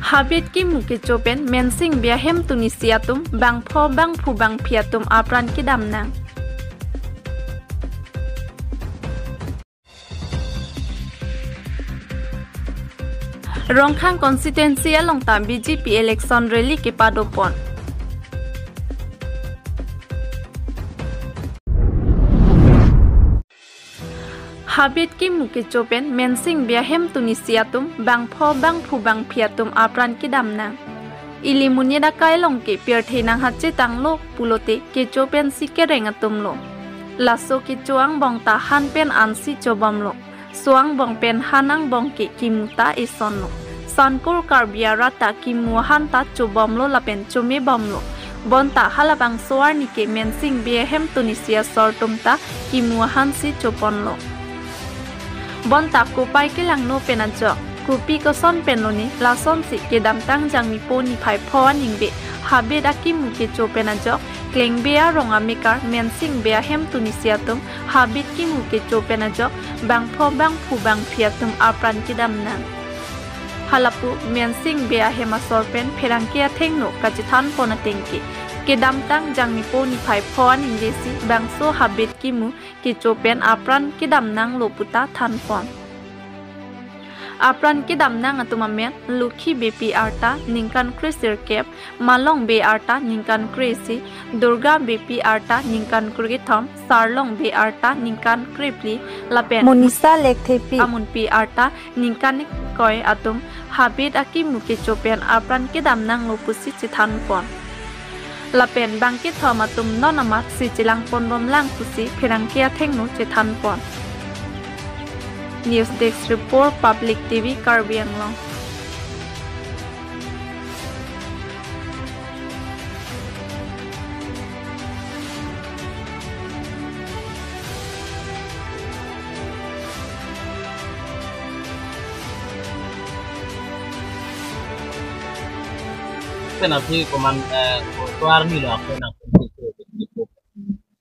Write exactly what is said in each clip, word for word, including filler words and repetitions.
Habit kimu kecho pen Mensing Bey ahem tunisi atum bangpho bangphu bangphi atum apran kedam nang. Rongkhang constituency along ta B J P election rally kepadopon. Habit kimu kecho pen Mensing Bey ahem tunisi atum bangpho bangphu bangphi atum apran kedam nang. Ili monit akai along ke pirthe nang hache tanglo pulote kecho pensi kereng atum lo. Laso kecho angbong ta han pen ansi chobomlo. So angbong pen han angbong ke kimu ta eson lo. Sankur Karbi arat ta kimu han ta chobomlo lapen chomebomlo. Bonta halabangso arni ke Mensing Bey ahem tunisi asor atum ta kimu hansi choponlo. Bonta kopai kelangno pen ajok, kopi koson pen lone lasonsi kedamtang Jangmipo niphai pho aningve habit akimu kecho pen ajok, Klengbe arong amekar Mensing Bey ahem tunisi atum habit kimu kecho pen ajok bangpho bangphu bangphi atum apran kedam nang. Halapu Mensing Bey ahem asor pen pherangke athengno kachethanpon ateng ke, kedamtang Jangmipo niphai pho aningve si bangso habit kimu kecho pen apran kedam nanglo puta thanpon. Apran kedam nang atum amen Lokhi Beypi arta ningkan kresirkep, Malong Bey arta ningkan kresi, Durga Beypi arta ningkan krethom, Sarlong Bey arta ningkan krephli, lapen Monisa Lekthepi, Amunpi arta ningkan koi atum habit akimu kecho pen apran kedam nanglo pusi chethanpon. Lapen bangkethom atum non amatsi chelangponbom lang pusi pherangke athengno chethanpon. News Desk Report, Public T V, Karbi Anglong. Pen aphi koman, eh, ko-, tovar ni lo ako na.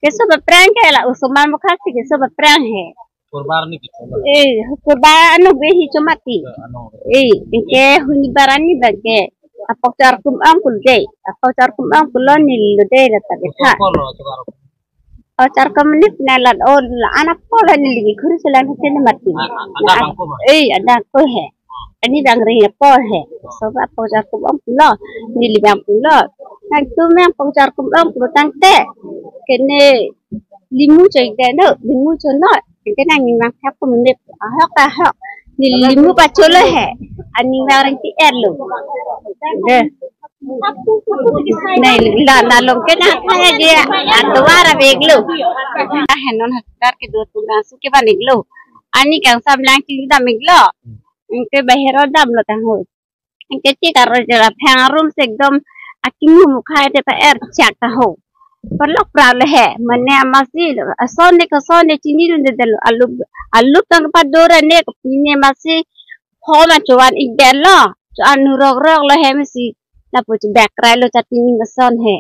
Keso baphrang ke la osomar mukha si keso baphrang he. Kurbar ni kecho. Eh, kurbar ano be hi chomati. Ano. Eh, ke huni barani bangke. Apok char kum ang kul de. Apok char kum ang kul lo neli lo de la ta betha. Ko lo char. O char kum ni pina la o la anak ko la neli khuri selan hete mati. A-, a-, ada bangko ma? Eh, ada ko he. Ani bang ring ko he. So apok char kum ang kul lo. Neli bang kul lo. Nang tu me apok char kum ang kul tangte. Kene limu choi de no, limu cho no. Ente nang ning bang thap ko mimit ahok ahok. Neli limu pacho lo he. Aning bang reng ti er lo. De. Neli la na long ke na thaya dia. Adwar abeg lo. Ah, non hospital ke do tu bang su ke ban lo. Ani kangsam lang ki dam lo. Ente bahero dam lo tang ho. Anke tik arlo jala phang arum si ekdom akimu mukha te pa er chak ta ho. Parlok pra le he, mane amatsi ason ne kason ne chinidunde detlo, alu, alu tang pa dora ne kapine amatsi homa chuan ik detlo, chuan nurok rok lo he masi, lapu chu bek rai lo chatini mason he.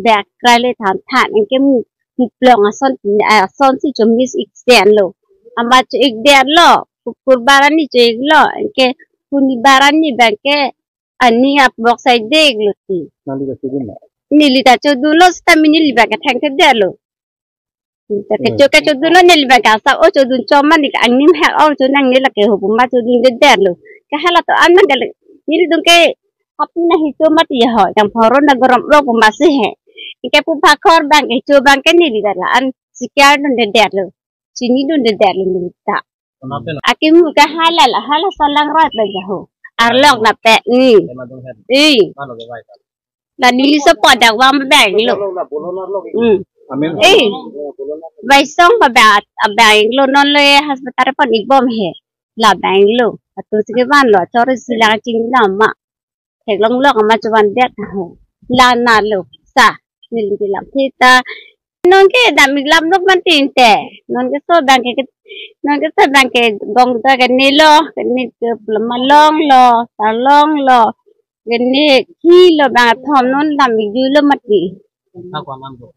Bek rai le than than anke mu, mu plong ason, ason si chu mis ik detlo. Amat chu ik detlo, kukur barani chu ik lo, anke huni barani bangke ani apok sai dek lo ti. Nangli ta chodun lo? Neli ta chodun lo seta mini neli bangke thengte detlo. Ta kecho kechodun lo neli bangke asa o chodun choma ni angnim hek ong cho nang neli ke ho puma chodunde detlo. Ke hala to an nang ke nelitum ke apni na hicho mati ho, yang phoro na gorom lo puma si he. Ke pu phakhor bangke cho bangke neli ta la an sikiar dunde detlo. Chinidunde detlo neli ta. Akimu ke hala la, hala salang rat la jaho. Arlok na pe ni. Eh. La neli so podak bang bang lo. Hmm. Amen. Eh. Baisong pa bang, bang lo non lo ye hospital pon ik bom he. La bang lo. Atu sige ban lo, chori silang ching lama. Theklong lok ama chuan det ho. La na lo sa. Neli ke lam thita. Non ke dam ik lam lok man tin te. Non ke so bangke, non ke so bangke gong ta ke ne lo, ke ne ke Malong lo, Sarlong lo, ke ne ki lo bang thom non dam ik ju lo mati. Ako anam lo.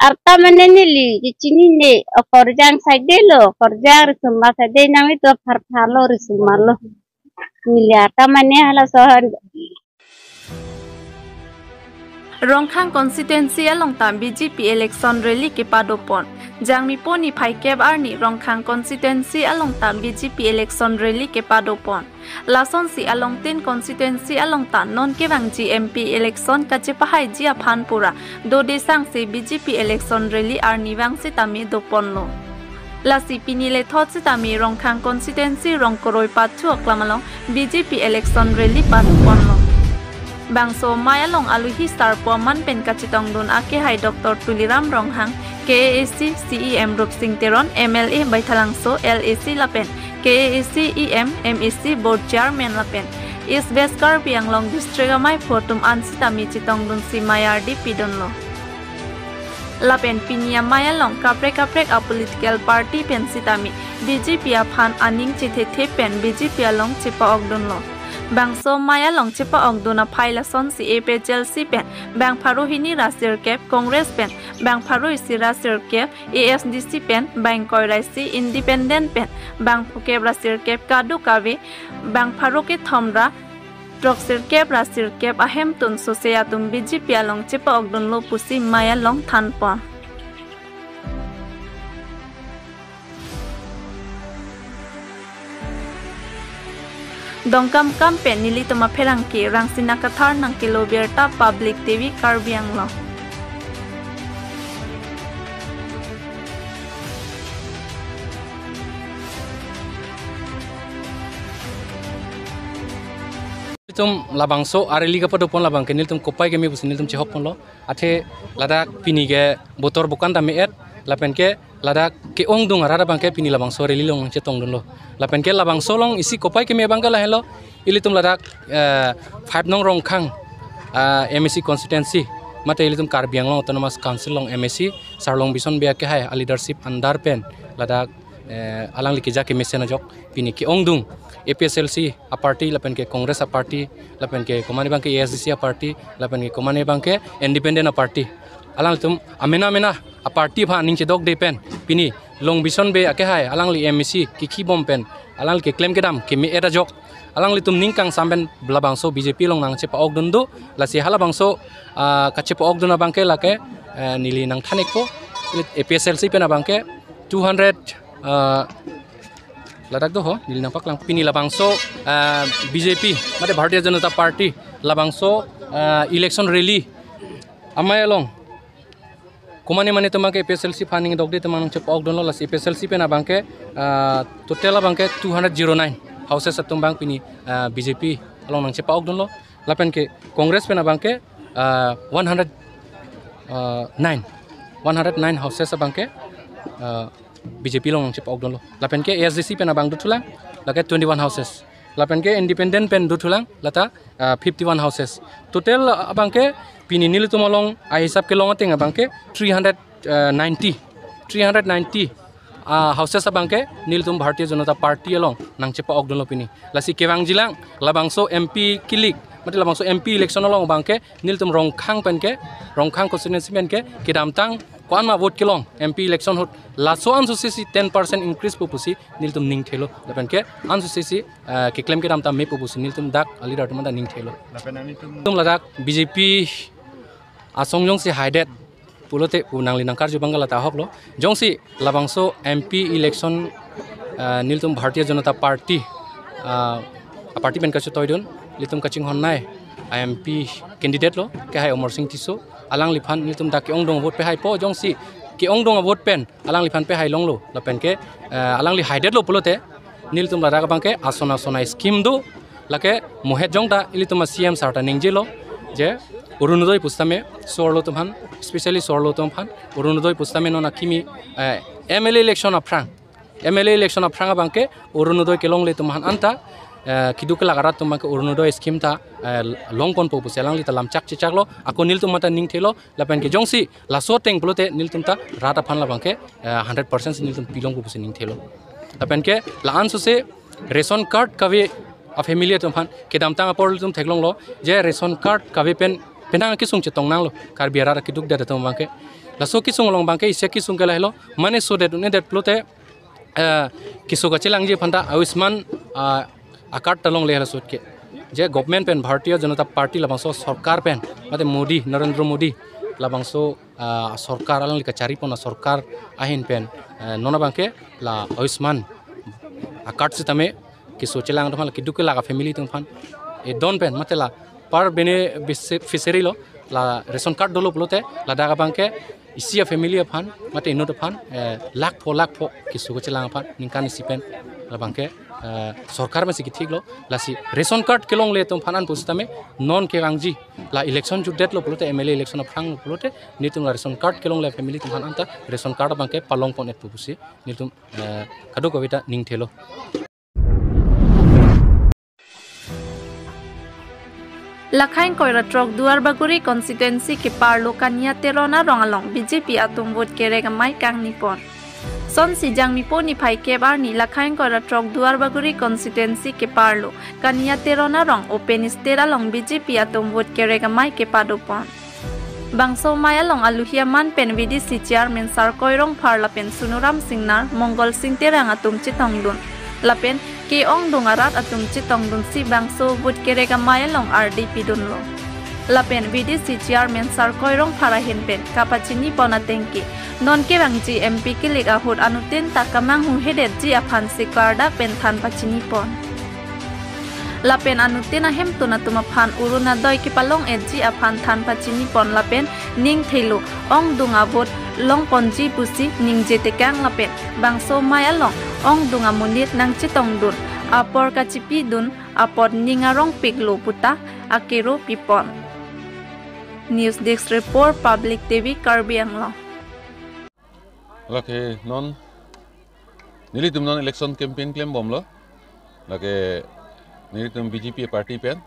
Arta mane neli kechinine, o Korjang side lo, Korjang Risomar side nang itu Pharphar lo, Risomar lo. Neli ta mane halaso han. Rongkhang constituency along ta B J P election rally kepadopon. Jangmipo niphai kep arni Rongkhang constituency along ta B J P election rally kepadopon. Lasonsi along tin constituency along ta non kevangji M P election kachepahaiji aphan pura dode sangse B J P election rally arnivang sitame doponlo. Lasi pini lethot sitame Rongkhang constituency Rongkoroi pathu aklam along B J P election rally padoponlo. Bangso amei along aluhi sarpo aman pen kachetongdun akehai Doctor Tuliram Ronghang, K A A C C E M Rupsing Teron, M L A Baithalangso L A C lapen K A A C E M, M A C Board Chairman lapen East West Karbi Anglong District amei pho atum an sitame chetongdunsi mei ardi pidunlo. Lapen pini amei along kaprek kaprek a political party pen sitame B J P aphan aning chethethe pen B J P along chepa-okdunlo. Bangso amei along chepa-okdun aphai lasonsi A P H L C pen bang pharo hini ra sirkep, Congress pen bang pharo isi ra sirkep, A S D C pen bang ingkoi ra isi, Independent pen bang phokep ra sirkep, kadokave bang pharo kethom ra throk sirkep ra sirkep ahemtun sose atum B J P along chepa-okdunlo pusi amei along thanpon. Dongkamkam pen nelitum apherangke Rangsina Kathar nangkelo birta, Public T V Karbi Anglong. Nelitum labangso a rally kapadopon labang ke nelitum kopai keme pusi nelitum chehokponlo. Athe ladak pini ke botor bukan ta me-et, lapen ke ladak ke-ongdung arat abang ke pini labangso rally along nangchetongdunlo. Lapen ke labangso along isi kopai keme abang ke lahelo, ilitum ladak, eh, five nong Rongkhang, ah, M A C constituency, mate ilitum Karbi Anglong Autonomous Council along M A C Sar Longbison Bey akehai a leadership under pen ladak, eh, alangli keja kemesen ajok pini ke-ongdung A P H L C a party lapen ke Congress a party lapen ke komatne abang ke A S D C a party lapen ke komatne abang ke Independent a party. Alangtum amena mena a party aphan aning chedokde pen pini Longbison Bey akehai alangli M A C kikhi bom pen alangli keklem kedam keme-et ajok alanglitum ning kangsam pen labangso B J P along nangchepa-okdun do. Lasi halabangso, ah, kachepa-okdun abang ke lake, eh, neli nangthan-ikpo, A P H L C pen abang ke two hundred, ah, ladak do ho, neli nangpaklang pini labangso, ah, B J P, mate Bharatiya Janata Party, labangso, ah, election rally amei along komatne mane atum abang ke A P H L C aphan aning dokde atum abang nangchepa-okdunlo. Lasi A P H L C pen abang ke, ah, total abang ke two hundred zero nine houses atum abang pini, ah, B J P along nangchepa-okdunlo. Lapen ke Congress pen abang ke, ah, one hundred, ah, nine, one hundred nine houses abang ke, ah, B J P along nangchepa-okdunlo. Lapen ke A S D C pen abang dothulang, lake twenty-one houses. Lapen ke Independent pen dothulang, lata, ah, fifty-one houses. Total abang ke pini nelitum along ahisap kelong ateng abang ke three hundred ninety, three hundred ninety, ah, houses abang ke nelitum Bharatiya Janata Party along nangchepa-okdunlo pini. Lasi kevangjilang labangso M P kilik, mate labangso M P election along abang ke nelitum Rongkhang pen ke, Rongkhang constituency pen ke kedamtang ko-an ma vote kelong M P election ahut laso ansose si ten percent increase po pusi nelitum ningthelo. Lapen ke ansose si, eh, keklem kedam ta mepo pusi nelitum dak a leader atum ta ningthelo. Lapen nelitum ladak B J P asong jongsi haidet pulote pu nangli nangkarju abang ke lata ahoklo. Jongsi labangso M P election, ah, nelitum Bharatiya Janata Party, ah, a party pen kachetoidun, nelitum kachinghonnei a M P candidate lo, kehai Amarsing Tisso, alangliphan nelitum dak ke-ongdung vote pehaipo, jongsi ke-ongdung vote pen alangliphan pehai longlo, lapen ke, eh, alangli haidetlo pulote, nelitum ladak abang ke ason ason a-scheme do, lake mohet jong ta ilitum a-C M sir ta ningjelo, je Orunodoi pusitame so-arlo atum aphan, especially so-arlo atum aphan, Orunodoi pusitame non akimi, eh, M L A election aphrang, M L A election aphrang abang ke Orunodoi kelongle atum aphan anta, eh, keduk kelak arat atum abang ke Orunodoi scheme ta, eh, longponpo pusi alangli ta lamchak chechaklo, ako nelitum mata ningthelo, lapen ke jongsi laso ateng pulote nelitum ta rat aphan labang ke, eh, hundred percent si nelitum pilongpo pusi ningthelo. Lapen ke la ansose ration card kave a-family atum aphan kedamtang apor nelitum theklonglo, je ration card kave pen penang kesung chetongnanglo Karbi arat keduk det atum abang ke. Laso kesung along abang ke isi kesung ke lahelo, mane sodet un-edet pulote, eh, keso kachelangji aphanta Ayushman, ah, A-card ta longle halaso ahut ke. Je government pen Bharatiya Janata Party labangso sorkar pen, mate Modi, Narendra Modi, labangso, ah, sorkar alangli kacharipon asorkar ahin pen, eh, non abangke la Ayushman a-card sitame keso chelang atum aphan, keduk kelak a-family atum aphan, edon pen, mate la per beneficiary lo, la ration card dolo pulote, ladak abangke isi a-family aphan, mate inut aphan, eh, lakh pho, lakh pho keso chelang aphan, ningkan isi pen, labangke, eh, sorkar pensi kethiklo, lasi ration card kelongle atum aphan an pusitame, non kevangji, la election jutdetlo pulote, M L A election aphrang pulote, nelitum la ration card kelongle family atum aphan anta ration card abangke palongpon-et pu pusi, nelitum, eh, kadokave ta ning thelo. Lakha ingkoi ra throk Duarbagori constituency keparlo Kania Teron arong along B J P atum vote kerek amei kangnipon. Sonsi Jangmipo niphai kep arni Lakha ingkoi ra throk Duarbagori constituency keparlo Kania Teron arong open stage along B J P atum vote kerek amei kepadopon. Bangso amei along aluhi aman pen V D C chairman Sarkoi Rongphar lapen Sunuram Singnar, Mongol Sing Terang atum chetongdun. Lapen ke-ongdung arat atum chetongdunsi bangso vote kerek amei along ardi pidunlo. Lapen V D C chairman Sarkoi Rongphar ahin pen kapachinipon atengke, non kevangji M P kilik ahut anuttin ta kamanghuhedetji aphansi klardak pen than pachinipon. Lapen anuttin ahemtun atum aphan Orunodoi kepalong-etji aphan than pachinipon lapen ning thelo, ongdung a-vote longponji pusi ningje tekang lapen bangso amei along ongdung amonit nangchetongdun, apor kachipidun apot ning arongpiklo puta akero pipon. News Desk Report, Public T V, Karbi Anglong. Lake non, nelitum non election campaign klembomlo. Lake nelitum B J P party pen,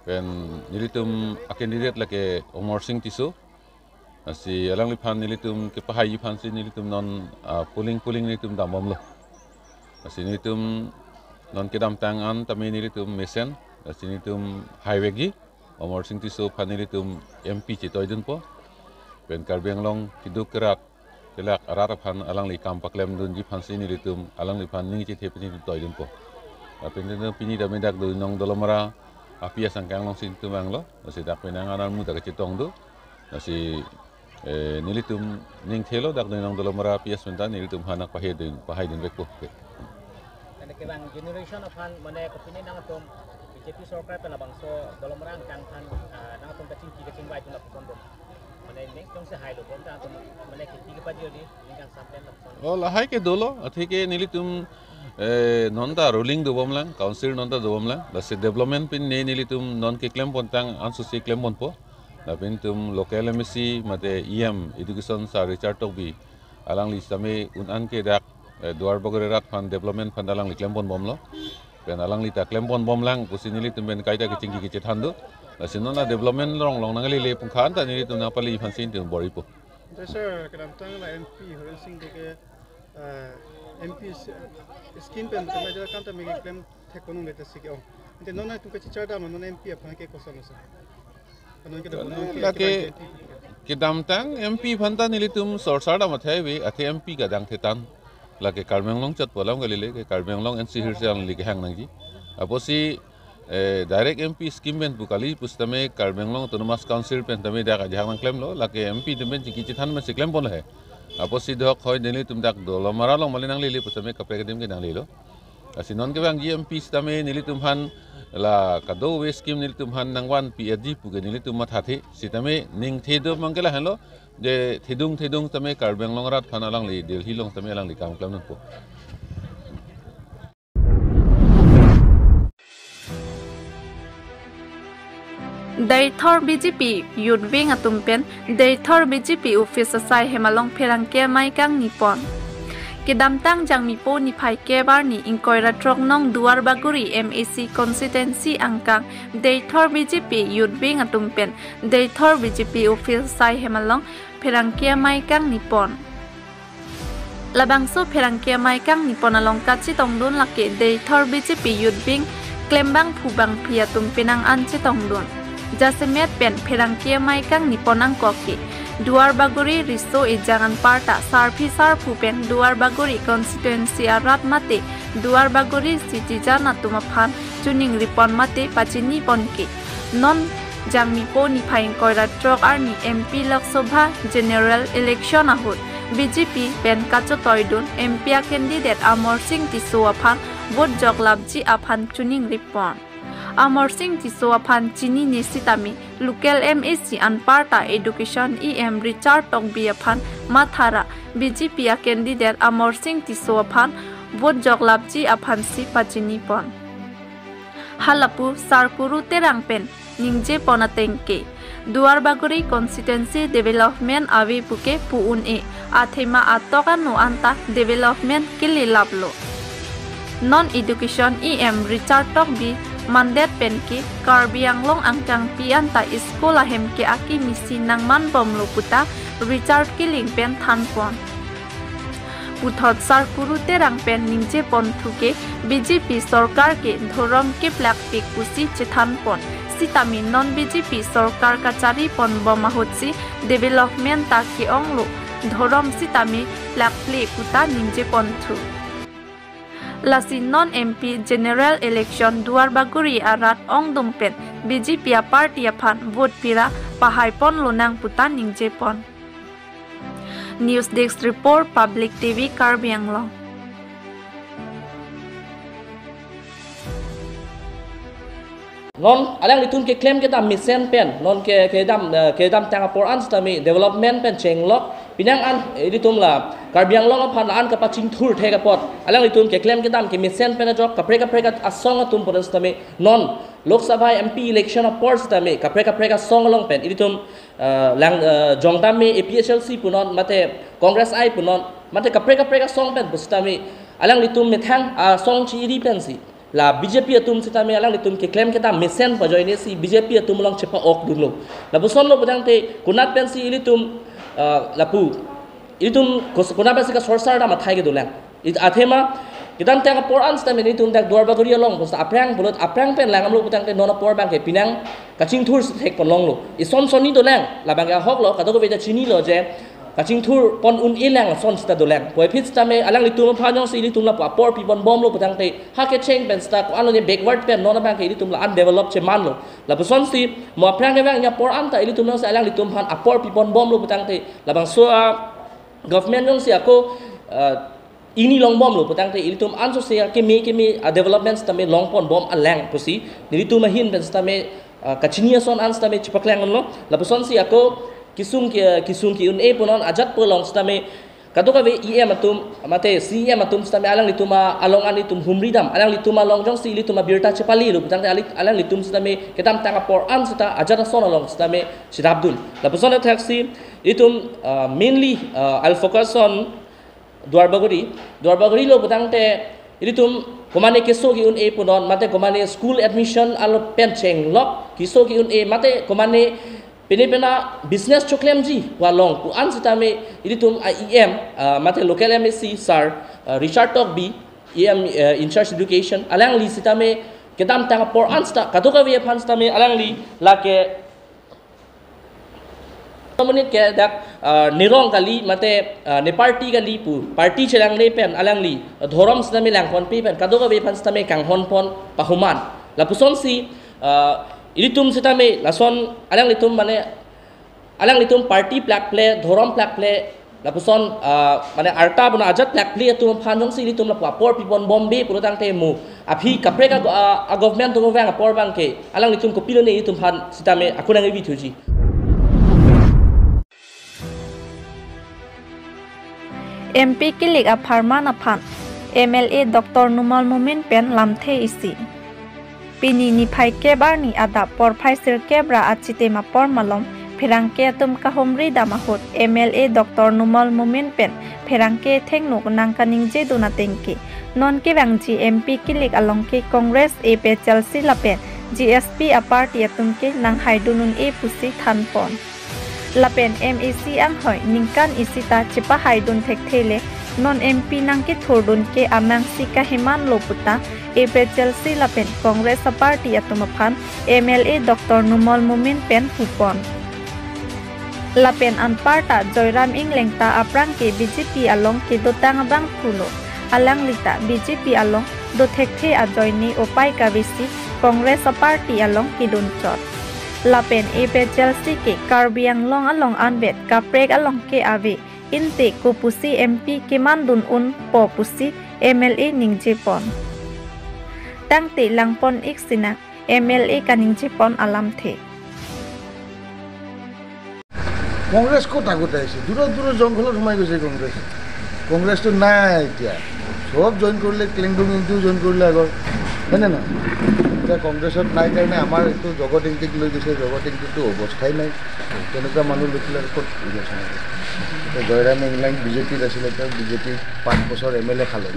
pen nelitum a-candidate lake Amarsing Tisso. Lasi alangliphan nelitum kepahaiji aphansi nelitum non, ah, polling polling nelitum dambomlo. Lasi nelitum non kedamtang an tame nelitum mesen, lasi nelitum haivekji, Amarsing Tisso aphan nelitum M P chetoidunpo. Pen Karbi Anglong keduk kerak kelak arat aphan alangli kam paklemdunji aphansi nelitum alangliphan ning chethe pini toidunpo. Lapen nelitum pini tame dak Doinong Dolamara a-P S angkang alongsi nelitum vanglo. Lasi dak penang anan muda kachetong do. Lasi, eh, nelitum ning thelo dak Doinong Dolamara a-P S pen ta nelitum aphan nangpahedun, pahaidunvekpo. Oke. Ante kevang generation aphan mane kopine nangtum B J P sorkar pen labangso Dolamara angkang aphan, ah, nangtum kachingki kachingvaidun lapuson do. Mane ning jongsi hailo bonta atum mane kheti kepajirdi ningkan sampen lapuson. Oh, lahai ke dolo, atheke nelitum, eh, non ta ruling dobomlang, council non ta dobomlang, lasi development pine nelitum non keklempontang ansose klemponpo. Lapen nelitum local M A C mate E M education Sir Richard Tokbi, alangli sitame un-an ke dak, eh, Duarbagori arat aphan development aphan alangli klemponbomlo. Pen alangli ta klemponbomlang pusi nelitum pen kaita kechingki kechethan do. Lasi non a-development along long nanglele pu khan ta nelitum nangpaleji aphansi nelitum bor-ipo. Ante sir, kedamtang la M P Horen Sing Bey ke, eh, M P s-, scheme pen betul aja kan ta mege klem thek konung leta si ke-ong. Ante non nangtum kachechar dam non M P aphan ke koson sir. Kanon ke dam non ke lake ke kedamtang M P aphan ta nelitum sorsar dam athai ave, athe M P kadang thetan. Lake Karbi Anglong chot pu alam kalile, ke Karbi Anglong N C Hills alangli kehang nangji. Apotsi, eh, direct M P scheme pen pu kali pusitame Karbi Anglong Autonomous Council pen tame dak ajahak nangklemlo, lake M P atum pen chingki chethan pensi klemponlo he. Apotsi dok hoi nelitum dak Dolamara along mali nanglele pusitame kaprek adim ke nanglelo. Lasi non kevangji M P sitame nelitum aphan la kadokave scheme nelitum aphan nangvanpi-etji pu ke nelitum mathathe, sitame ning the do mang ke lahenlo, je thedung thedung tame Karbi Anglong arat aphan alangli Delhi along tame alangli kam klemnangpo. Deithor B J P Youth Wing atum pen Deithor B J P office asai hem along pherangke amei kangnipon. Kedamtang Jangmipo niphai kep arni ingkoi ra throk nong Duarbagori M A C constituency angkang Deithor B J P Youth Wing atum pen Deithor B J P office asai hem along pherangke amei kangnipon. Labangso pherangke amei kangnipon along kachetongdun lake Deithor B J P Youth Wing klembangphu bangphi atum penang an chetongdun. Jasemet pen pherangke amei kangnipon angkok ke Duarbagori riso ejang anparta sarpi sarpo pen Duarbagori constituency arat mate Duarbagori citizen atum aphan choningri pon mate pachini pon ke. Non Jangmipo niphai ingkoi ra throk arni M P Lok Sabha General Election ahut B J P pen kachotoi dun M P a candidate Amarsing Tisso aphan vote joklapji aphan choningri pon. Amarsing Tisso aphan chinine sitame local M A C anparta Education E M Richard Tokbi aphan mathara B J P a candidate Amarsing Tisso aphan vote joklapji aphansi pachini pon. Halapu Sarkuru Terang pen ningje pon ateng ke, Duarbagori constituency development ave puke pu un-e, athema atok ano anta development kelelaplo. Non Education E M Richard Tokbi mandet pen ke Karbi Anglong angkangpi anta school ahem ke akimi si nangman bomlo puta Richard Killing pen than pon. Puthot Sarkuru Terang pen ningje pon thu ke B J P sorkar ke dhorom keplak pik pusi chethan pon. Sitame non B J P sorkar kachari pon bom ahutsi development ta ke-onglo, dhorom sitame plakple puta ningje pon thu. Lasi non M P General Election Duarbagori arat ongdung pen B J P a party aphan vote pira pahai pon lonang puta ningje pon. News Desk Report, Public T V Karbi Anglong. Non alanglitum keklem kedam mesen pen, non ke kedam, eh, kedamtang apor an sitame development pen chenglok, penang an, eh, ilitum la Karbi Anglong aphan la-an kapachingthur thek apot alanglitum keklem kedam kemesen pen ajok kaprek kaprek asong atum pon sitame non Lok Sabha M P election apor sitame kaprek kaprek asong along pen ilitum, eh, lang, eh, jongtame A P H L C punon, mate Congress I punon, mate kaprek kaprek asong pen pusitame alanglitum methang asong chi-iri pensi la B J P atum sitame alanglitum keklem kedam mesen pajoine si B J P atum along chepa-ok dunlo. Lapuson lo putangte konat pensi ilitum, eh, lapu ilitum kos-, konat pensi kasorsar dam athai ke dolang. It athema kedamtang apor an sitame ilitum dak Duarbagori along pusi aphrang pulut aphrang pen langdamlo putangte non apor abang ke penang kachingthur si thek pon longlo. Ison sonni dolang, labang ke ahok lo, kadokave ta chinilo je kachingthur pon un-e lang ason sita dolang. Puvoiphit sitame alanglitum aphan jongsi ilitum lapu apor pipon bomlo putangte ha kecheng pen sita ko-an lo ne backward pen non abang ke ilitum la undeveloped chemanlo. Lapusonsi mo aphrang kevang apor anta ilitum jongsi alanglitum aphan apor pipon bomlo putangte labangso a government jongsi ako, ah, ini long bomlo putangte ilitum ansose keme keme a development sitame long pon bom alang pusi nelitum ahin pen sitame, ah, kachini ason an sitame chepaklang lo. Lapusonsi ako kesung ke, kesung ke-un-e punon ajat pu along sitame kadokave E M atum mate C E M atum sitame alanglitum along an ilitum humri dam, alanglitum along jongsi ilitum abirta chepalelo putangte alit-, alanglitum sitame kedamtang apor an sita ajat ason along sitame chedap dun. Lapuson athaksi ilitum, ah, mainly, ah, I'll focus on Duarbagori, Duarbagori lo putangte ilitum komane keso ke-un-e punon, mate komane school admission alo pen chenglok, keso ke-un-e, mate komane pine pina business choklemji pu along pu an sitame ilitum a E M, ah, mate local M A C sir, ah, Richard Tokbi, E M, ah, in charge education, alangli sitame kedamtang apor an sita kadokave aphan sitame alangli lake monit ke dak, ah, nerong kali mate, ah, ne party kali pu party chelangle pen alangli dhorom sitame langponpe pen kadokave aphan sitame kanghon pon pahuman. Lapusonsi, ah, ilitum sitame lason alanglitum mane alanglitum party plakple, dhorom plakple, lapuson, ah, mane arta bona ajat plakple atum aphan jongsi ilitum lapu apor pipon bombe pulotangte mo aphi kaprek a, a, a government atum vang apor abang ke alanglitum kopilo ne ilitum aphan sitame ako nangkebi thuji. M P kilik apharman aphan M L A Doctor Numal Momin pen lamthe isi. Pini niphai kep arni adap porphai sirkep ra achitim apor malom pherangke atum kahumri dam ahut M L A Doctor Numal Momin pen pherangke thengno nangkaningje dun ateng ke non kevangji M P kilik along ke Congress, A P H L C lapen G S P a party atum ke nanghai dun un-e pusi than pon. Lapen M A C anghoi ningkan isi ta chepahai dun thekthe le non M P nangkethur dun ke amang si kaheman lo puta A P H L C lapen Congress a party atum aphan M L A Doctor Numal Momin pen hu pon. Lapen anparta Joyram Engleng ta aphrang ke B J P along kedotang abang pulo. Alangli ta B J P along dothekthe ajoine upai kavesi Congress aparty along kedun chot. Lapen A P H L C ke Karbi Anglong along anvet kaprek along ke ave, ante kopusi M P kemandun unpo pusi M L A ningjepon. Tangte langpon-ik sinang M L A kaningjepon alamthe. Congress ক'ত আগতে আহিছে? দূৰত দূৰত জংঘলত সোমাই গৈছে কংগ্ৰেছ। কংগ্ৰেছটো নাই এতিয়া। চব জইন কৰিলে, ক্লেংডুং ইংটিও জইন কৰিলে আগৰ, হয়নে নহয়? এতিয়া কংগ্ৰেছত নাই কাৰণে আমাৰ এইটো জগত ইংটিক লৈ গৈছে। জগত ইংটিকটো অৱস্থাই নাই। তেনেকুৱা মানুহ লৈ পেলাই ক'ত ইলেকশ্যন হ'ব? এতিয়া জয়ৰাম ইংলাং বি জে পিত আছিলে, তেওঁ বি জে পি পাঁচ বছৰ এম এল এ খালে,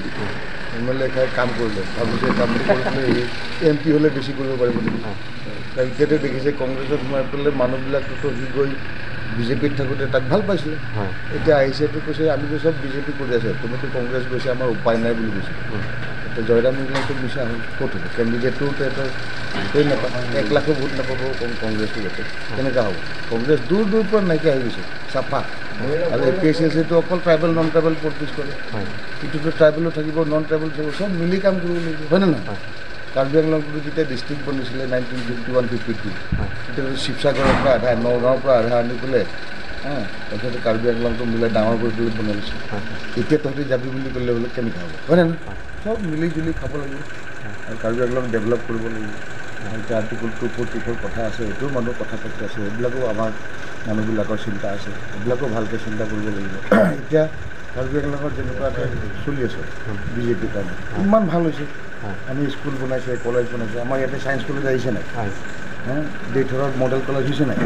এম এল এ খাই কাম কৰিলে, ভাবিছে কাম কৰিলে এই এম পি হ'লে বেছি কৰিব পাৰিব নেকি? কাৰণ এতিয়াতো দেখিছে কংগ্ৰেছত সোমাই পেলাই মানুহবিলাকতো সি গৈ বি জে পিত থাকোঁতে তাক ভাল পাইছিলে। হয়। এতিয়া আহিছেতো কৈছে আমিতো চব বি জে পি কৰি আছে, তুমিতো কংগ্ৰেছ গৈছে, আমাৰ উপায় নাই বুলি কৈছে। হয়। এতিয়া জয়ৰাম ইংলাংটো মিছা হ'ল, ক'ত হ'ব? কেণ্ডিডেটটো এটা ভোটেই নাপায়, এক লাখো ভোট নাপাব কং- কংগ্ৰেছটো যাতে, কেনেকুৱা হ'ব? কংগ্ৰেছ দূৰ দূৰ পৰা নাইকিয়া হৈ গৈছে, চাফা। আৰু এ পি এইচ এল চিটো অকল ট্ৰাইবেল নন ট্ৰাইবেল পলিটিক্স কৰে। হয়। এইটোতো ট্ৰাইবেলো থাকিব, নন ট্ৰাইবেল থাকিব, চব মিলি কাম কৰিব লাগিব, হয়নে নহয়? হয়। কাৰ্বি আংলংটো যেতিয়া ডিষ্ট্ৰিক্ট বনিছিলে nineteen fifty one fifty two, হয়। তেতিয়াতো শিৱসাগৰৰ পৰা আধা, নগাঁৱৰ পৰা আধা আনি পেলাই, হা, তাৰপিছতে কাৰ্বি আংলংটো মিলাই ডাঙৰ কৰি পেলাই বনাই দিছে। হয়, হয়। এতিয়া তহঁতি যাবি বুলি ক'লে বোলে কেনেকৈ হ'ব, হয়নে নহয়? হয়। চব মিলি জুলি খাব লাগিব। হয়। আৰু কাৰ্বি আংলং ডেভেলপ কৰিব লাগিব। আৰু এতিয়া আৰ্টিকল টু ফৰ্টি ফ'ৰ কথা আছে, এইটোও মানুহ কথা পাতি আছে, সেইবিলাকো আমাৰ মানুহবিলাকৰ চিন্তা আছে, সেইবিলাকো ভালকৈ চিন্তা কৰিব লাগিব। এতিয়া কাৰ্বি আংলঙত যেনেকুৱাকৈ চলি আছে হয়। বি জে পিৰ কাৰণে, হয়। ইমান ভাল হৈছে। হয়। আমি স্কুল বনাইছে, কলেজ বনাইছে, আমাৰ ইয়াতে ছায়েন্স কলেজ আহিছে নাই? হয়। হে, দেওধৰত মডেল কলেজ হৈছে নাই?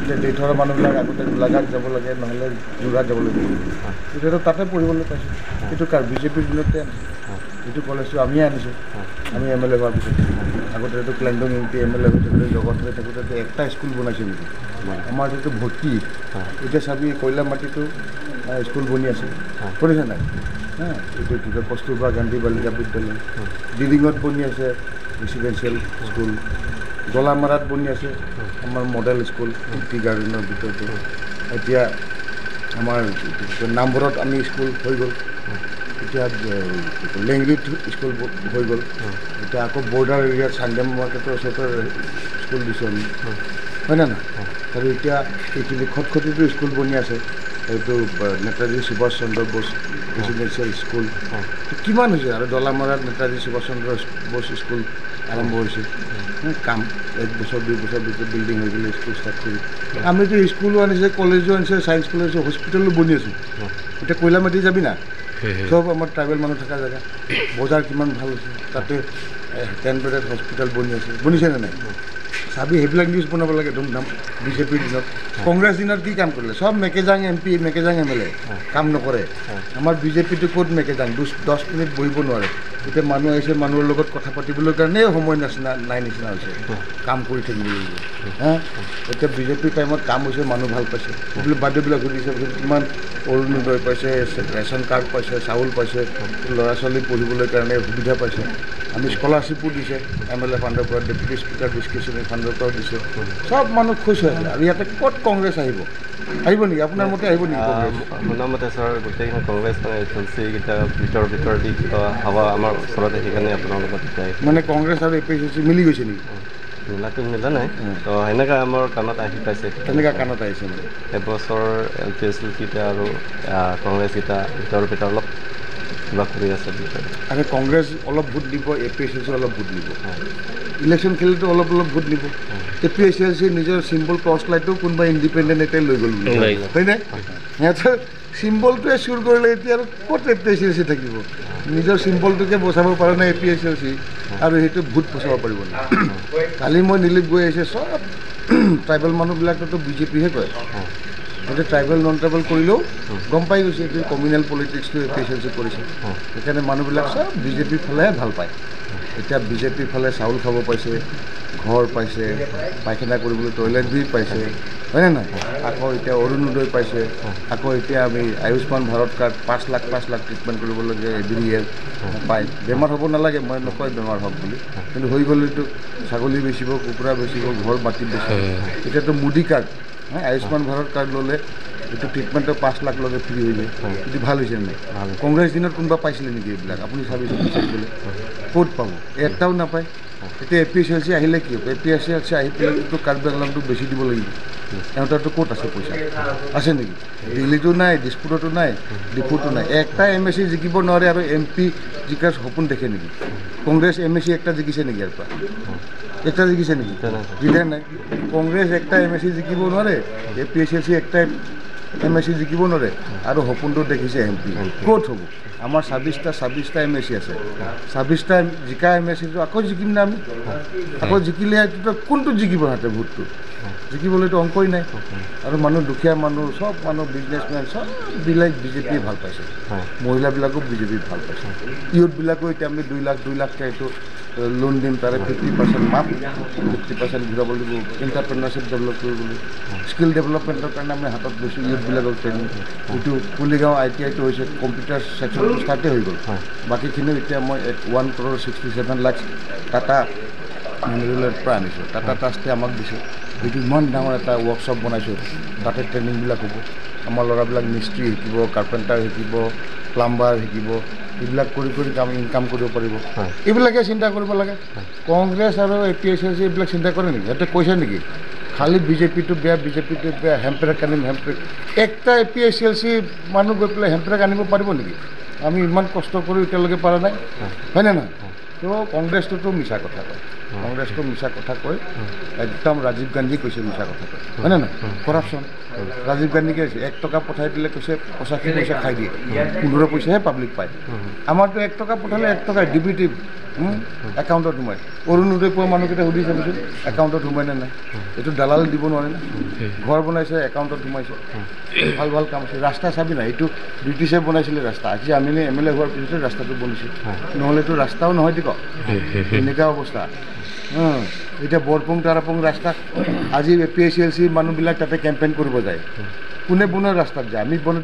এতিয়া দেওধৰৰ মানুহবিলাক আগতে গোলাঘাট যাব লাগে, নহ'লে যোৰহাট যাব লাগে। হয়। এতিয়াতো তাতে পঢ়িবলৈ পাইছে। হয়। এইটো কাৰ বি জে পিৰ দিনতে আনিছে। হয়। এইটো কলেজটো আমিয়ে আনিছোঁ। হয়। আমি এম এল এ হোৱাৰ পিছত। আগতে এইটো ক্লেংডং ইংটি এম এল এ হৈ থাকোঁতে, জগত হৈ থাকোঁতে এটা স্কুল বনাইছে নেকি? হয়। আমাৰতো ভৰ্তি। হয়। এতিয়া চাবি কইলা মাটিতো আহ, স্কুল বনি আছে। হয়। শুনিছে নাই? হা, এইটো কি কয়, কস্তুৰবা গান্ধী বালিকা বিদ্যালয়। হয়। দিৰিঙত বনি আছে ৰেচিডেঞ্চিয়েল স্কুল। দলামাৰাত বনি আছে আমাৰ মডেল স্কুল, টি গাৰ্ডেনৰ ভিতৰতে। এতিয়া আমাৰ নামঘৰত আমি স্কুল হৈ গ'ল। এতিয়া এ, লেংৰিত স্কুল ব- হৈ গ'ল। এতিয়া আকৌ বৰ্ডাৰ এৰিয়াত চানডে মাৰ্কেটৰ ওচৰতে স্কুল দিছোঁ আমি। হয়নে নহয়? আৰু এতিয়া এইখিনি খটখটিতো স্কুল বনি আছে, এইটো আহ, নেতাজী সুভাষ চন্দ্ৰ বোস ৰেচিডেঞ্চিয়েল স্কুল। কিমান হৈছে? আৰু দলামাৰাত নেতাজী সুভাষ চন্দ্ৰ বোস স্কুল আৰম্ভ হৈছে। হুম, কাম এক বছৰ দুই বছৰ ভিতৰত বিল্ডিং হৈ গ'লে স্কুল ষ্টাৰ্ট কৰি। আমিতো স্কুলো আনিছে, কলেজো আনিছে, ছায়েন্স কলেজো, হস্পিটেলো বনি আছে। এতিয়া কইলা মাটি যাবি না, চব আমাৰ ট্ৰাইবেল মানুহ থকা জেগা। বজাৰ কিমান ভাল হৈছে, তাতে টেন বেডেড হস্পিটেল বনি আছে, বনিছে নে নাই? চাবি, সেইবিলাক নিউজ বনাব লাগে ধুমধাম। বি জে পিৰ দিনত, কংগ্ৰেছ দিনত কি কাম কৰিলে? চব মেকেজাং এম পি, মেকেজাং এম এল এ কাম নকৰে। আমাৰ বি জে পিটো ক'ত মেকেজাং? দুচ- দহ মিনিট বহিব নোৱাৰে। এতিয়া মানুহ আহিছে, মানুহৰ লগত কথা পাতিবলৈ কাৰণে সময় নাচিনা নাই নিচিনা হৈছে। কাম কৰি থাকিব লাগিব। হা, এতিয়া বি জে পিৰ টাইমত কাম হৈছে, মানুহ ভাল পাইছে। এইবিলাক বাদেবিলাক সুধিছে, কিমান অৰুণোদয় পাইছে, ৰেচন কাৰ্ড পাইছে, চাউল পাইছে, ল'ৰা ছোৱালী পঢ়িবলৈ কাৰণে সুবিধা পাইছে। আমি স্কলাৰশ্বিপো দিছে, এম এল এ ফাণ্ডৰ পৰা, ডেপুটি স্পীকাৰ ডিছক্ৰিশ্যনেৰী ফাণ্ডৰ পৰাও দিছে। চব মানুহ খুচ হৈ আছে। আৰু ইয়াতে ক'ত কংগ্ৰেছ আহিব? আহিব নেকি? আপোনাৰ মতে আহিব নেকি কংগ্ৰেছ? শুনা মতে ছাৰ, গোটেইখিনি কংগ্ৰেছ মানে এ পি এইচ এল চিকেইটা ভিতৰ ভিতৰেদি কিবা হাৱা আমাৰ ওচৰত আহি কেনে আপোনাৰ লগত এতিয়া আহিছে। মানে কংগ্ৰেছ আৰু এ পি এইচ এল চি মিলি গৈছে নেকি? মিলাটো মিলা নাই। তো সেনেকা আমাৰ কাণত আহি পাইছে। তেনেকুৱা কাণত আহিছে মানে। এবছৰ এ পি এইচ এল চিকেইটা আৰু কংগ্ৰেছকেইটা ভিতৰ ভিতৰ অলপ কিবা কৰি আছে বুলি কয়। আৰে, কংগ্ৰেছ অলপ ভোট দিব, এ পি এইচ এল চি অলপ ভোট দিব। ইলেকশ্যন খেলিলেতো অলপ অলপ ভোট দিব। এ পি এইচ এল চি নিজৰ চিম্বল টৰ্চ লাইটটো কোনোবা ইণ্ডিপেণ্ডেণ্ট এটাই লৈ গ'ল বুলি কয়। হয়নে? সিহঁতৰ চিম্বলটোৱে চুৰ কৰিলে এতিয়া আৰু ক'ত এ পি এইচ এল চি থাকিব? নিজৰ চিম্বলটোকে বচাব পৰা নাই এ পি এইচ এল চি, আৰু সেইটো ভোট বচাব পাৰিব নেকি? কালি মই নীলিপ গৈ আহিছে, চব ট্ৰাইবেল মানুহবিলাকতো বি জে পিহে কয়। এতিয়া ট্ৰাইবেল নন ট্ৰাইবেল কৰিলেও গম পাই গৈছে এইটো কমিউনেল পলিটিক্সটো এ পি এইচ এল চি কৰিছে। সেইকাৰণে মানুহবিলাক চব বি জে পিৰ ফালেহে ভাল পায়। এতিয়া বি জে পিৰ ফালে চাউল খাব পাইছে, ঘৰ পাইছে, পায়খানা কৰিবলৈ টয়লেট বি পাইছে, হয়নে নহয়? আকৌ এতিয়া অৰুণোদয় পাইছে, আকৌ এতিয়া আমি আয়ুষ্মান ভাৰত কাৰ্ড পাঁচ লাখ পাঁচ লাখ ট্ৰিটমেণ্ট কৰিবলগীয়া এভৰি ইয়েৰ পায়। বেমাৰ হ'ব নালাগে, মই নকয় বেমাৰ হওক বুলি, কিন্তু হৈ গ'লেতো ছাগলী বেচিব, কুকুৰা বেচিব, ঘৰ মাটি বেচিব। এতিয়াতো মোদী কাৰ্ড, হা, আয়ুষ্মান ভাৰত কাৰ্ড ল'লে এইটো ট্ৰিটমেণ্টৰ পাঁচ লাখ লগে ফ্ৰী হৈ যায়। হয়। এইটো ভাল হৈছে নে নাই? ভাল হৈছে। কংগ্ৰেছ দিনত কোনোবা পাইছিলে নেকি এইবিলাক? আপুনি চাবিচোন, বিচাৰি পেলাই। হয়। ক'ত পাব? এটাও নাপায়। হয়। এতিয়া এ পি এইচ এল চি আহিলে কি হ'ব? এ পি এইচ এল চি আহি পেলাই তো কাৰ্বি আংলংটো বেচি দিব লাগিব। হয়। সিহঁতৰতো ক'ত আছে পইচা? আছে নেকি? দিল্লীতো নাই, দিছপুৰতো নাই, ডিফুতো নাই। একটা এম এ চি জিকিব নোৱাৰে আৰু এম পি জিকাৰ সপোন দেখে নেকি? কংগ্ৰেছ এম এ চি একটা জিকিছে নেকি ইয়াৰ পৰা? হয়। একটা জিকিছে নেকি? জিকা নাই। জিকা নাই। কংগ্ৰেছ একটা এম এ চি জিকিব নোৱাৰে, এ পি এইচ এল চি একটা এম এ চি জিকিব নোৱাৰে আৰু সপোনটো দেখিছে এম পি। M P. ক'ত হ'ব? আমাৰ ছাব্বিছটা, ছাব্বিছটা এম এ চি আছে। ছাব্বিছটা জিকা এম এ চিটো আকৌ জিকিম নে আমি? আকৌ জিকিলে এইটোতো কোনটো জিকিব সিহঁতে ভোটটো? জিকিবলৈতো অংকই নাই। আৰু মানুহ, দুখীয়া মানুহ, চব মানুহ, বিজনেছমেন, চববিলাক বি জে পিয়ে ভাল পাইছে। হয়। মহিলাবিলাকো বি জে পি ভাল পাইছে। ইউথবিলাকো এতিয়া আমি দুই লাখ, দুই লাখকে এইটো লোন দিম, তাৰে ফিফটি পাৰ্চেণ্ট মাফ, ফিফটি পাৰ্চেণ্ট ঘূৰাব লাগিব, এণ্টাৰপ্ৰেনাৰশ্বিপ ডেভেলপ কৰিবলৈ। স্কিল ডেভেলপমেণ্টৰ কাৰণে আমি হাতত লৈছোঁ ইউথবিলাকক ট্ৰেইনিং। এইটো কুলিগাঁও আই টি আইটো হৈছে, কম্পিউটাৰ ছেকশ্যনটো ষ্টাৰ্টেই হৈ গ'ল। হয়। বাকীখিনিও এতিয়া মই এক, ওৱান ক্ৰ'ৰ ছিক্সটি ছেভেন লাখ টাটা মেমৰিয়েলৰ পৰা আনিছোঁ। টাটা হয়। ট্ৰাষ্টে আমাক দিছে। এইটো ইমান ডাঙৰ এটা ৱৰ্কশ্বপ বনাইছোঁ, তাতে ট্ৰেইনিংবিলাক হ'ব। আমাৰ ল'ৰাবিলাক মিস্ত্ৰী শিকিব, কাৰ্পেণ্টাৰ শিকিব, প্লাম্বাৰ শিকিব, এইবিলাক কৰি কৰি কাম, ইনকাম কৰিব পাৰিব। হয়। এইবিলাকে চিন্তা কৰিব লাগে। হয়। কংগ্ৰেছ আৰু এ পি এইচ এল চি এইবিলাক চিন্তা কৰে নেকি? সিহঁতে কৈছে নেকি খালি বি জে পিটো বেয়া, বি জে পিটো বেয়া, হেম্প্ৰেক আনিম, হেম্প্ৰেক? একটা এ পি এইচ এল চি মানুহ গৈ পেলাই হেম্প্ৰেক আনিব পাৰিব নেকি? আমি ইমান কষ্ট কৰি এতিয়ালৈকে পৰা নাই, হয়। হয়নে নহয়? হয়। তো কংগ্ৰেছটোতো মিছা কথা কয়। হয়। কংগ্ৰেছটো মিছা কথা কয়। হয়। একদম ৰাজীৱ গান্ধী কৈছে মিছা কথা কয়, হয়নে নহয়? হয়। কৰাপশ্যন। হয়। ৰাজীৱ গান্ধী কি হৈছে? এক টকা পঠাই দিলে কৈছে পঁচাশী পইচা খাই দিয়ে, হয়। পোন্ধৰ পইচাহে পাব্লিক পায়। হয়। আমাৰতো এক টকা পঠালে এক টকাই ডি বি টি, হুম, হয়। একাউণ্টত সোমায়। অৰুণোদয় পোৱা মানুহকেইটা সুধি চাবিচোন, একাউণ্টত সোমায় নে নাই? হয়। এইটো দালাল দিব নোৱাৰে নে? হয়। ঘৰ বনাইছে, একাউণ্টত সোমাইছে। হয়। ভাল ভাল কাম আছে। ৰাস্তা চাবি না, এইটো ব্ৰিটিছে বনাইছিলে ৰাস্তা। আজি আমি এম এল এ হোৱাৰ পিছতে ৰাস্তাটো বনিছে। হয়। নহ'লেতো ৰাস্তাও নহয়, ঠিক? হয়, হয়, হয়। এনেকুৱা অৱস্থা। উম, এতিয়া বৰপুং তাৰাপুং ৰাস্তা, আজি এ পি এইচ এল চি মানুহবিলাক তাতে কেম্পেইন কৰিব যায়। হয়। কোনে বনোৱা ৰাস্তাত যায়? আমি বনাই